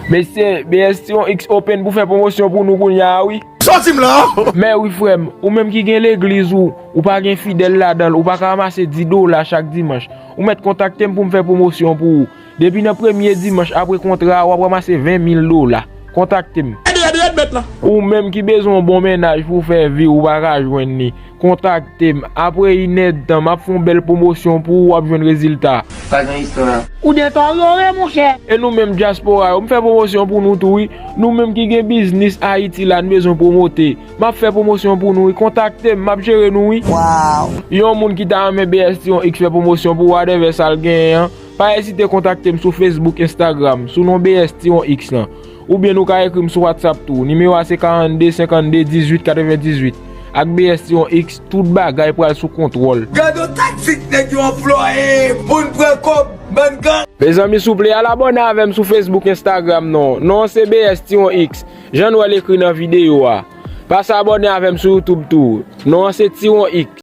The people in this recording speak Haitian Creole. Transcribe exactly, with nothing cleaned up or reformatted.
Mesye, B S Tiwon X open pou fè pwomosyon pou nou kounye a wi. Sa w di m la? Men wi frè m, ou menm ki gen legliz ou, ou pa gen fidèl ladan l, ou pa ka ranmase dis dola chak dimanch. Ou mèt kontakte m pou m fè pwomosyon pou ou. Depi nan premye dimanch apre kontra a, w ap ranmase ven mil dola. Kontakte m. Ou menm ki bezwen yon bon mennaj pou w fè vi, ou pa ka jwenn li. Kontakte m. Apre inèdtan, m ap fè yon bèl pwomosyon pou ou, w ap jwenn rezilta. Pa gen istwa. Ou deteryore, monchè. E nou menm dyaspora yo, m fè pwomosyon pou nou tou wi. Nou menm ki gen biznis Ayiti la, n bezwen pwomote. M ap fè pwomosyon pou nou wi. Kontakte m, m ap jere nou wi. Yon moun ki ta renmen B S Tiwon X fè pwomosyon pou ou, whatever sa l genyen an, pa ezite kontakte m sou Facebook, Instagram, sou non B S Tiwon X lan. Oubyen nou ka ekri m sou WhatsApp tou. Nimewo a se karannde senkannde dizuit katrevendizuit. Ak B S Tiwon X, tout bagay pral sou kontwòl. Gade yon taktik nèg yo anplwaye pou n pran kòb, bann gang. Mezanmi, souple, al abòne avè m sou Facebook, Instagram non. Non an se B S Tiwon X. Jan n wè l ekri nan videyo a. Pase abòne avè m sou YouTube tou. Non an se Tiwon X.